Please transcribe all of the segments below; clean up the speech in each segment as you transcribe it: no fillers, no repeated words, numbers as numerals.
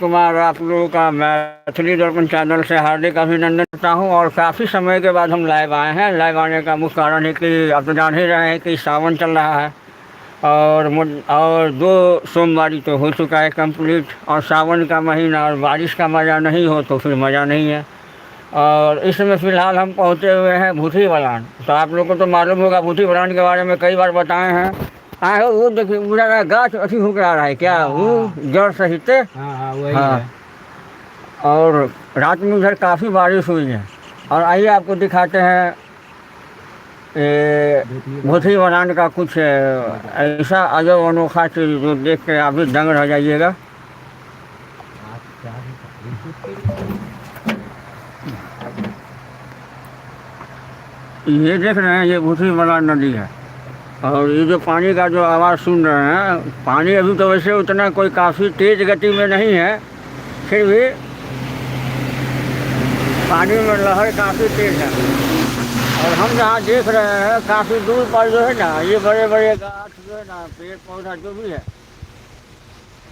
कुमार आप लोगों का मैथिली दर्पण चैनल से हार्दिक अभिनंदन करता हूं। और काफ़ी समय के बाद हम लाइव आए हैं। लाइव आने का मुख्य कारण है कि आप तो जान ही रहे हैं कि सावन चल रहा है और और 2 सोमवारी तो हो चुका है कंप्लीट। और सावन का महीना और बारिश का मज़ा नहीं हो तो फिर मज़ा नहीं है। और इस समय फ़िलहाल हम पहुँचे हुए हैं भूतही बलान। तो आप लोग को तो मालूम होगा भूतही बलान के बारे में कई बार बताए हैं। आए हो वो देखिए पूरा गाछ अथी होकर आ रहा है क्या, वो जड़ सहित। हाँ हाँ वही हाँ। है। और रात में उधर काफ़ी बारिश हुई है। और आइए आपको दिखाते हैं भूतही बलान का कुछ ऐसा अजब अनोखा चीज़ जो देख के आप भी दंग रह जाइएगा। ये देख रहे हैं ये भूतही बलान नदी है। और ये जो पानी का जो आवाज़ सुन रहे हैं, पानी अभी तो वैसे उतना कोई काफ़ी तेज़ गति में नहीं है, फिर भी पानी में लहर काफ़ी तेज़ है। और हम जहाँ देख रहे हैं काफ़ी दूर पर जो है ना, ये बड़े बड़े गाछ जो है ना, पेड़ पौधा जो भी है,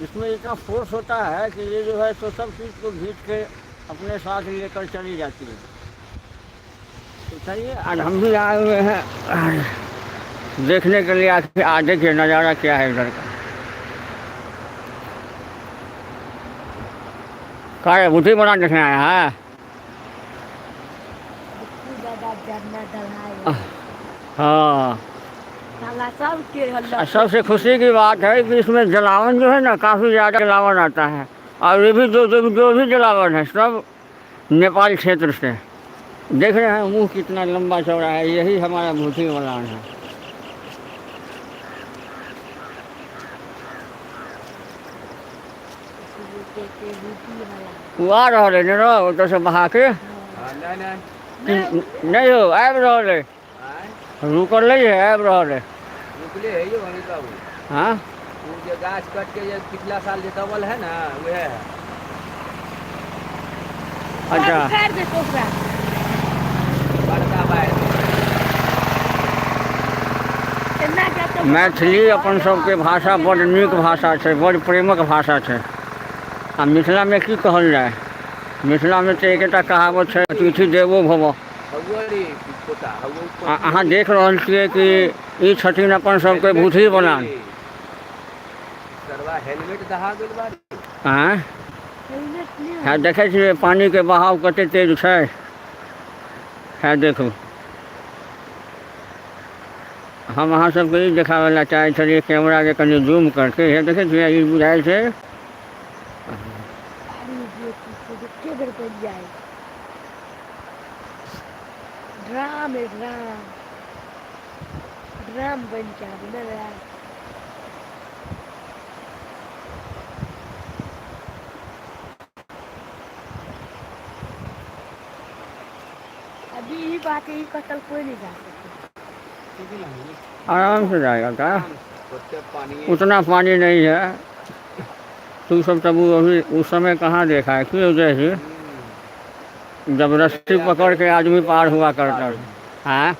इसमें इतना फोर्स होता है कि ये जो है तो सब चीज़ को खींच के अपने साथ लेकर चली जाती है। तो चलिए आज हम भी आए हुए हैं देखने के लिए। आखिर आज देखिए नज़ारा क्या है इधर का। का है भूतही बलान देखने आया है? हाँ। सबसे खुशी की बात है कि इसमें जलावन जो है ना, काफ़ी ज़्यादा जलावन आता है। और ये भी जो जो जो भी जलावन है सब नेपाल क्षेत्र से। देख रहे हैं मुँह कितना लंबा चौड़ा है, यही हमारा भूतही बलान है। वो आ रहा है ना उधर से बहा के। नहीं नहीं हो आबि रहल है, रुकल नहीं है, आबि रहल है। रुकले है यो अनिल बाबू। हाँ वो जो गाछ कट के जे पिछला साल जे दबल है ना, वह है। अच्छा बड़का बाढ़ि। मैथिली अपन सबके भाषा बड़ नीक भाषा छै, बड़ प्रेमक भाषा छै। आ मिथिलामे की कहल जाय, मिथिलामे तऽ एकेटा कहावत छै, अतिथि देवो भव। अहाँ देख रहल छियै कि ई छथिन अपन सबके भूतही बलान। आँय है, देखै छियै पानीके बहाव कते तेज छै। है देखू, हम अहाँ सबके ई देखाबै लए चाहै छलियै कैमराके कनि जूम करके। हे देखै छियै, ई बुझाइ छै ड्राम है, ड्राम ड्राम बन के आबे ना रे। अभी ये बात है, ये कतल कोई नहीं जा सकता। आराम से जाएगा क्या, उतना पानी नहीं है। तू सब तब अभी उस समय कहाँ देखा है, क्यों जैसे जब रस्सी पकड़ के आदमी पार हुआ करता था। हाँ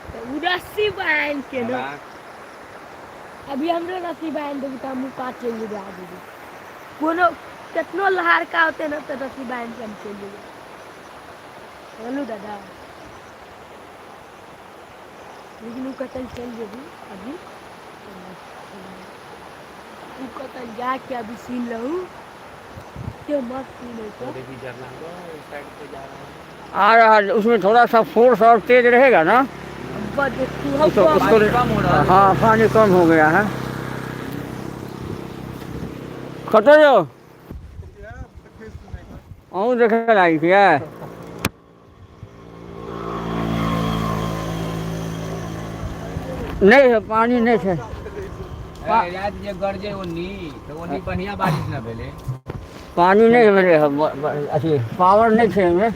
तो रस्सी बांध के ना, अभी हमरो रस्सी बांध देबी तो हम पार चलि जेबै। आदमी कोनो केतनो लहार का होते ना, तो रस्सी बांध के हम चलि जेबै। बोलू दादा, लेकिन उ कतल चलि जेबी अभी, उ कतल जाके अभी सीन लहू के मस्त सीन होतो। आ रहा है, उसमें थोड़ा सा फोर्स और तेज रहेगा ना तो उसको कम हो रहा है। हाँ पानी कम हो गया है। कतऽ यौ अहूँ देखे लागि छियै? नहीं है, पानी नहीं है। रात जे गरजे ओनी तो ओनी बढ़िया बारिश न भेलै। पानी नहीं भेलै है, अथी पावर नहीं छै एहिमे,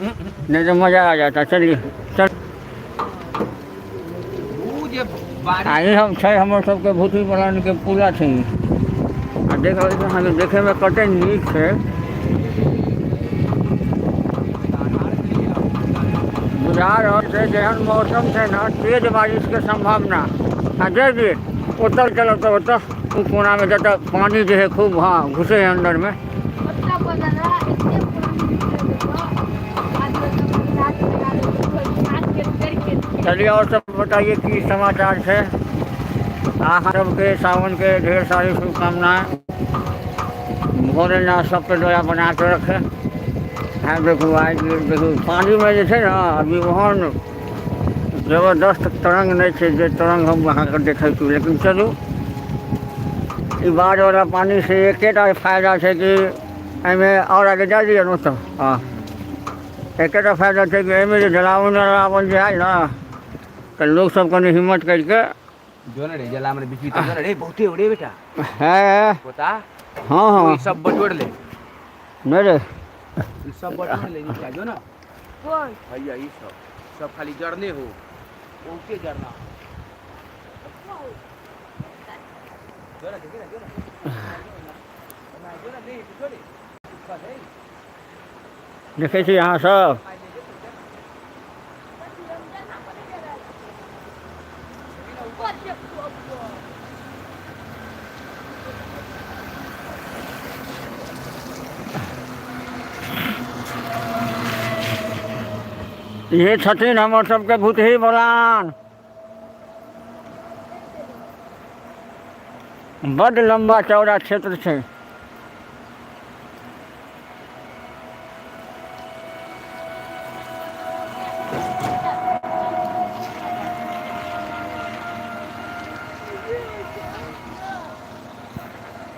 नहीं तो मजा आ जाता। चलिए चल। उ जे बारिश आइ हम छै हमर सबके भूतही बलानके पुला छै। आ देख रहल छी अहाँके देखैमे कते नीक छै। बुझा रहल छै जेहन मौसम छै ना, तेज बारिशके संभावना। आ जय जी ओतऽ चलब तऽ ओतऽ ओ कोनामे जतऽ पानि जे है खूब, हँ, घुसै है अन्दरमे। ओतना बदला एते पानी के। चलिए, और सब बताइए, की समाचार छै? अहाँ सबके सावनके ढेर सारी शुभकामनाएं। भोलेनाथ सबके दया बना के रखे। हाँ, देखू, आइ देखू, पानिमे जे छै ने, अभी ओहन जबरदस्त तरंग नहि छै जे तरंग हम अहाँके देखै छी। लेकिन चलू, ई बाढ़िवला पानिसँ एकेटा फायदा छै कि एहिमे आओर आगे जा दिअ ने ओतऽ। हँ, एकेटा फायदा छै कि एहिमे जे जलावन उलावन जे हइ ने, तऽ लोकसब कनि हिम्मत करिके जो ना रे जला में बिजली तो जो ना रे, बहुते हो रे बेटा। है। पोता। हँ हँ। ई सब बटोर ले। नहि रे। ई सब बटोर ले नीचा जो ना। कौन? भैया, ई सब सब खाली जरने हो, बहुते जरना। जो ना, देखी ना, जो ना ना, जो ना, नहीं जो रे है। देखै छी अहाँ सब। इहे छथिन हमर सबके भूतही बलान। बड्ड लम्बा चौड़ा क्षेत्र छै।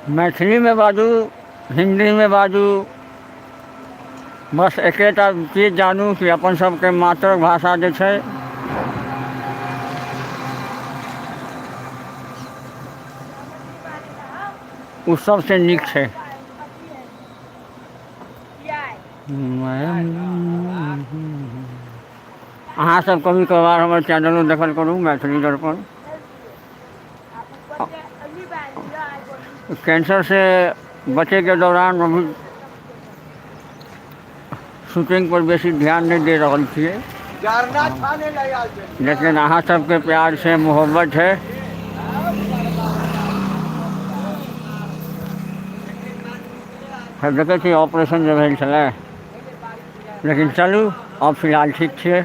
मैथिलीमे बाजू, हिन्दीमे बाजू, बस एकेटा चीज जानू कि अपन सबके मातृभाषा जे छै, ओ सबसँ नीक छै। अहाँ सब कभी कभार हमर चैनलो देखल करू, मैथिली दर्पण। कैंसर से बचे के दौरान अभी शूटिंग पर बेसी ध्यान नहि दे रहल छियै, लेकिन अहाँ सबके प्यार छै, मोहब्बत छै। देखै छी, ऑपरेशन जे भेल छलै, लेकिन चलू, आब फिलहाल ठीक छियै।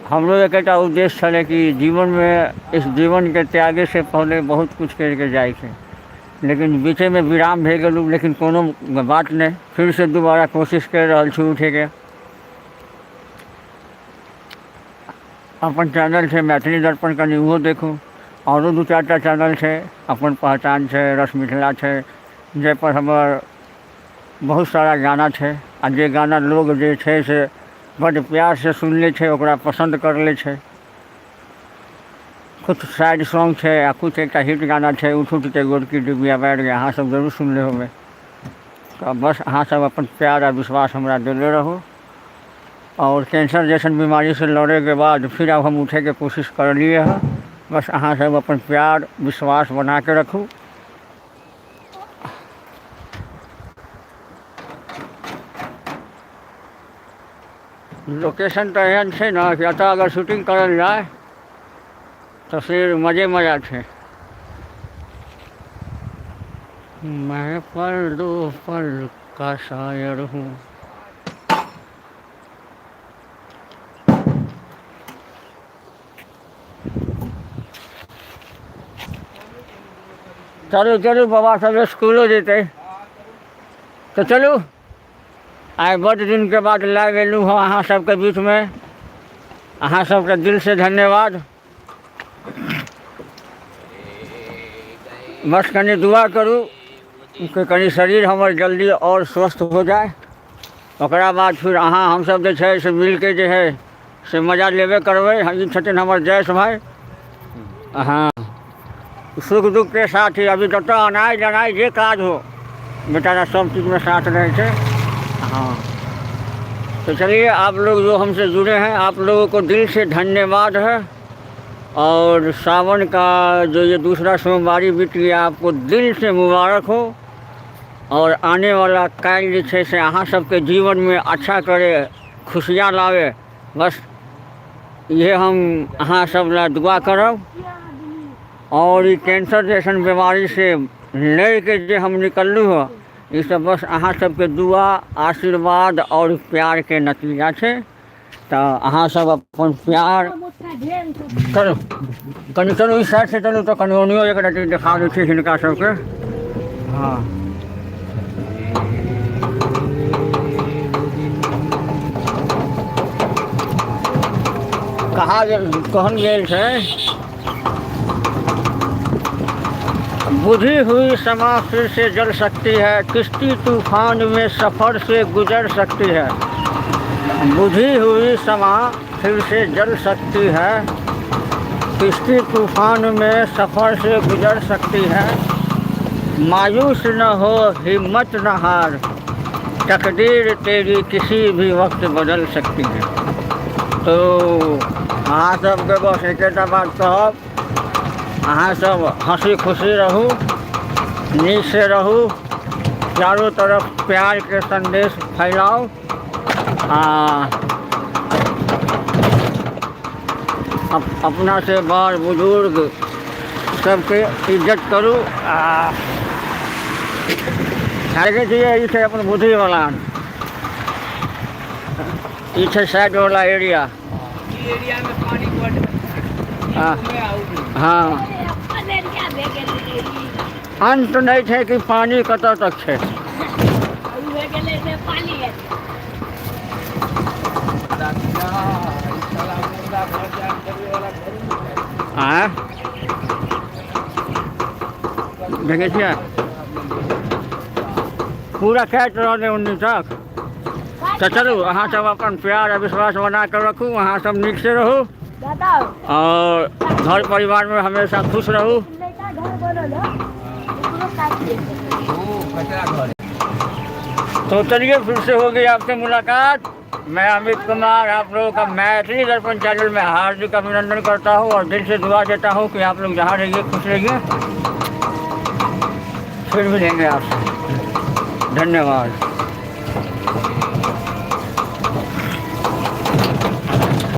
हमरो एकेटा उद्देश्य छलै कि जीवनमे इस जीवनके त्यागे से पहले बहुत कुछ करिके जाइके, लेकिन बीचेमे विराम भए गेलहुँ। लेकिन कोनो बात नहि, फिरसँ दोबारा कोशिश करि रहल छी उठैके। अपन चैनल छै मैथिली दर्पण, कनि ओहो देखू। आओरो दू चारि टा चैनल छै, अपन पहचान छै, रस मिथिला छै, जाहिपर हमर बहुत सारा गाना छै आ जे गाना लोग जे छै से बड्ड प्यारसँ सुनि लै छै, ओकरा पसन्द कर लै छै। किछु सैड सॉन्ग छै आ किछु एकटा हिट गाना छै, उठि उठिके गोरकी डिबिया बारि गे, अहाँसभ जरूर सुनले होबै। तऽ बस अहाँसभ अपन प्यार आ विश्वास हमरा देले रहू। आओर कैंसर जैसन बीमारीसँ लड़ैके बाद फिर आब हम उठैके कोशिश करलियै हँ। बस अहाँसभ अपन प्यार विश्वास बनाके रखू। लोकेशन तऽ एहन छै ने कि एतऽ अगर शूटिंग करल जाय तऽ फिर मजे मजा छै। मैं पल दो पल का शायर हूँ। चलू चलू, बाबा सब स्कूलो जेतै। तऽ चलू, आइ बड्ड दिनके बाद लाइव एलहुँ हँ अहाँ सबके बीचमे। अहाँ सबके दिलसँ धन्यवाद। बस कनि दुआ करू कि कनि शरीर हमर जल्दी आओर स्वस्थ हो जाए। ओकरा बाद फिर अहाँ हमसब जे छै से मिलके जे है से मजा लेबे करबै। ई छथिन हमर जयेश भाइ। हँ, सुख दुखके साथ ही अभी जतऽ अनाइ जनाइ जे काज हो, बेचारा सब चीज़ में साथ रहै छै। हाँ, तो चलिए, आप लोग जो हमसे जुड़े हैं, आप लोगों को दिल से धन्यवाद है। और सावन का जो ये दूसरा सोमवारी बीत गया, आपको दिल से मुबारक हो। और आने वाला काल्हि जे छै से अहाँ सबके जीवनमे अच्छा करे, खुशियाँ लावे, बस इहे हम अहाँ सब लए दुआ करब। आओर ई कैंसर जैसन बीमारीसँ लड़िके जे हम निकललहुँ हँ, ई सब बस अहाँ सबके दुआ, आशीर्वाद आओर प्यारके नतीजा छै। तऽ अहाँ सब अपन प्यार चलू, कनि चलू ई साइडसँ चलू तऽ कनि ओनियो एक रति देखा दै छी हिनका सबके। हँ, कहा कहल गेल छै, बुझी हुई समा फिर से जल सकती है, किश्ती तूफान में सफ़र से गुजर सकती है। बुझी हुई समा फिर से जल सकती है, किश्ती तूफान में सफ़र से गुजर सकती है। मायूस न हो, हिम्मत न हार, तकदीर तेरी किसी भी वक्त बदल सकती है। तो अहाँ सबके बस एकेटा बात कहब, अहाँ सब हँसी खुशी रहू, नीक से रहू, चारों तरफ प्यार के संदेश फैलाओ। आ अपना से बड़ बुजुर्ग सबके इज्जत करू। आ देखै छियै, ई छै अपन बुद्धि वाला, ई छै साइड वाला एरिया। ई एरिया में पानी बड। हाँ। हाँ, अपन एरिया भए गेलै ई। अंत नहि छै कि पानी कतऽ तक छै। उ भए गेलै नेपाली एरिया। साला मुर्दा घर जान करबे वाला घर ही नहीं है। आँय, देखै छियै, पूरा काटि रहल है उन्नी तक। तऽ चलू, अहाँ सब अपन प्यार आ विश्वास बना कऽ रखू। अहाँ सब नीक से रहू दादा और घर परिवार में हमेशा खुश रहू। नयका घर बनल है, ओकरो काटि देतै। ओ कचरा घर है। तो चलिए, फिर से होगी आपसे मुलाकात। मैं अमित कुमार आप लोगों का मैथिली दर्पण चैनल में हार्दिक अभिनंदन करता हूँ और दिल से दुआ देता हूँ कि आप लोग जहाँ रहिए खुश रहिए। फिर मिलेंगे आपसे, धन्यवाद।